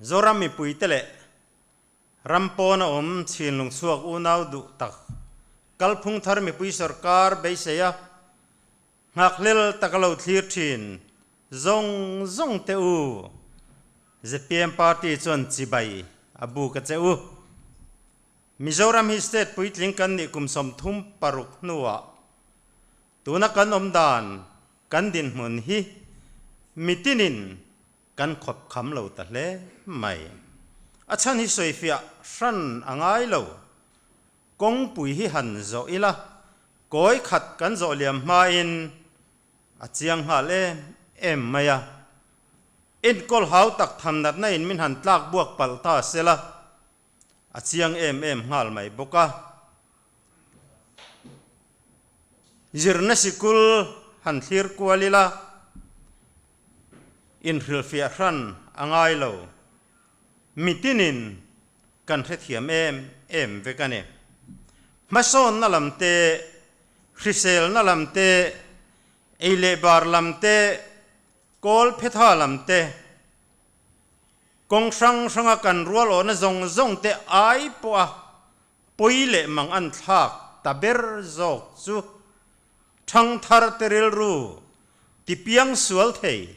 Zoram mipuite leh ram pawna awm chhinlung chhuak unau duh tak kalphung thar mipui sawrkar beisei a nghakhlel taka lo thlir thin zawng zawng te u zpm party chuan chibai a buk a che u. Mizoram hi state puitling kan nih kum 36 hnuah tuna kan awm dan kan dinhmun hi mitinin kan khawp kham lo ta hle mai. A chhan hi sawifiah hran a ngai lo. Kawngpui hi han zawh ila, kawi khat kan zawh liam hmain a chiang nghal em em mai a. Enkawl hau tak tham natna in min han tlak buak palh ta sela, a chiang em em nghal mai bawk a. Zirna sikul han thlir kual ila, inhrilhfiah hran a ngai lo. Mitinin kan hrethiam em em vek a ni. Hmasawnna lam te, hriselna lam te, ei leh bar lam te, kawl phetha lam te, kawng hrang hranga kan rual awhna zawng zawng te ai pawha pawi leh mang an thlak ta ber zawk chu Thangthar te rilru tipiang sual thei,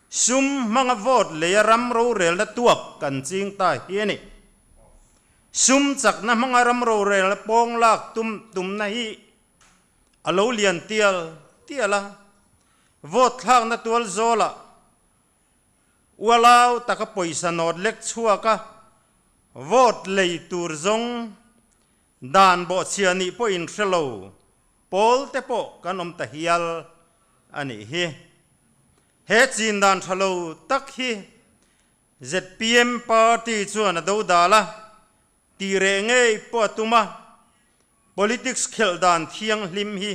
sum hmanga vote leia ram rorelna tuak kan ching ta hi a ni. Sum chakna hmanga ram rorelna pawng lak tum tumna hi a lo lian tial tial a, vote thlakna tual zawlah ualau taka pawisa nawt lek chhuak a, vote lei tur zawng Dan bawhchhia nih pawh in hre lo pawl te pawh kan awm ta hial a nih hi. He chin dan tha lo tak hi zpm party chuan a do dal a, tih reh ngei pawh a tum a, politics khelh dan thianghlim hi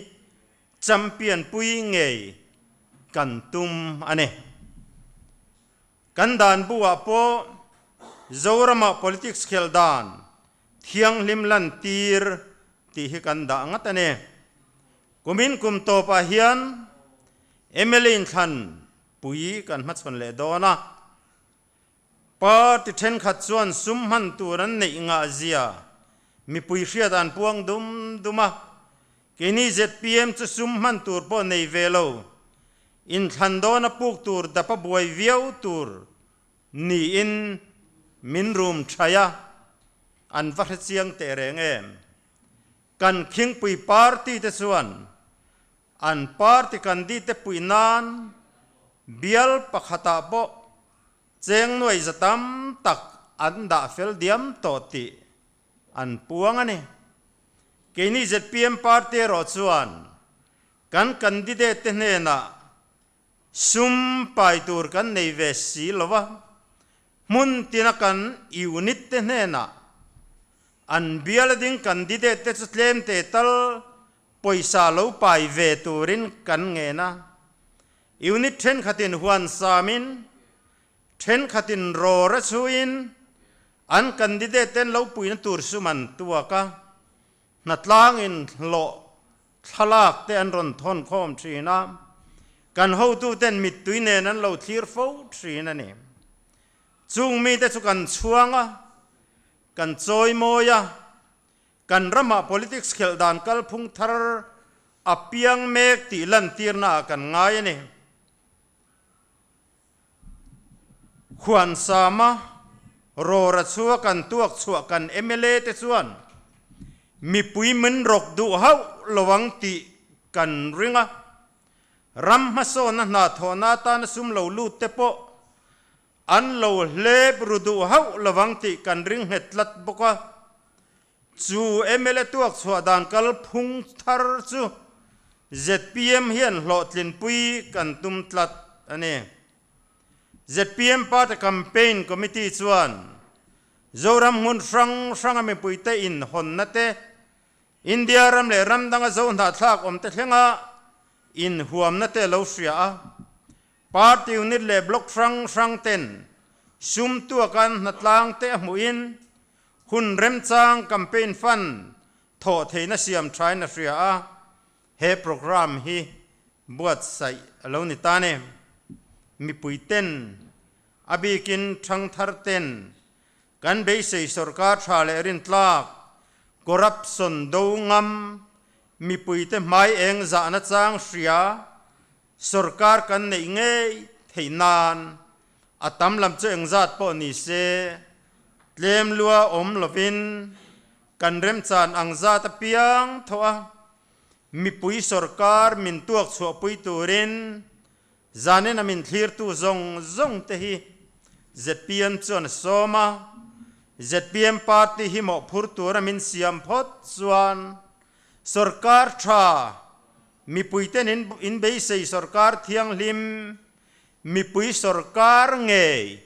champion pui ngei kan tum a ni. Kan dan bu ah pawh Zoramah politics khelh dan thianghlim lantir tih hi kan dah ngat a ni. Kumin kum tawpah hian mla inthlan pui kan hmachhawn leh dawn a, party thenkhat chuan sum hman tur an neih ngah zia mipui hriat an puang dum dum a, keini zpm chu sum hman tur pawh nei ve lo, inthlan dawna puk tur dapa buai viau tur Niin min rum thaih a, an va hre chiang teh reng em? Kan khingpui party te chuan an party candidate te puih nan bial pakhatah pawh cheng nuai za tam tak an dah fel diam tawh tih an puang a ni. Keini zpm party erawh chuan kan candidate te hnenah Sum pai tur kan nei ve si lo a, hmun tina kan unit te hnenah an bial a ding candidate te chu tlem te tal pawisa lo pai ve turin kan ngen a. Unit thenkhatin huan samin, thenkhatin rawr a chhuin an candidate ten lo puina tur sum an tuak a, hnatlangin hlawh Thlalak te an rawn thawn khawm thin a, kan hotuten mittui nen an lo thlir fo thin a ni. Chung mite chu kan chhuang a, kan chawi mawi a, kan ramah politics khelh dan kalphung thar a piang mek tih lantirna ah kan ngai a ni. Khuansama rawra chhua kan tuak chhuah kan mla te chuan mipui min rawk duh hauh lo ang tih kan ring a, ram hmasawnna hna thawhna atana sum lo lut te pawh an lo hlep ru duh hauh lo ang tih kan ring nghet tlat bawk a. Chu mla tuak chhuah dan kalphung thar chu zpm hian hlawhtlinpui kan tum tlat a ni. Zpm Party Campaign Committee chuan Zoram hmun hrang hranga mipuite inhawnna te, India ram leh ram danga zo hnahthlak awmte thlenga inhuamna te lo hria a, Party unit leh block hrang hrang ten sum tuakan hnatlang te a hmuhin Hun remchang campaign fund thawh theihna siam thain a hria a, he programme hi buatsaih a lo ni ta ni. Mipui ten A bikin ṭhangthar ten kan beisei sorkar ṭha leh rintlak, corruption do ngam, mipuite hmai eng zahna chang hria sorkar kan neih ngei theih nan a tam lam chu engzat pawh ni se tlem lua awm lovin kan remchan ang zat apiang thaw a, mipui sorkar min tuak chhuahpui turin Zanin a min thlirtu zawng zawng te hi zpm chuan a sawm a, zpm party hi mawhphur tura min siam phawt chuan sorkar tha, mipuiten in beisei sorkar thianghlim, mipui sorkar ngei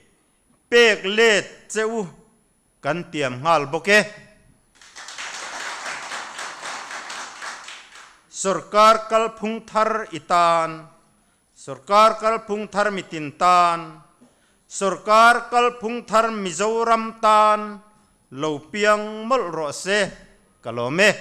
pek let che u Kan tiam nghal bawk e. Sorkar kalphung thar i tan, Sorkar kalphung thar mitin tan, Sorkar kalphung thar Mizoram tan lo piang mawlh rawh se, ka lawm e.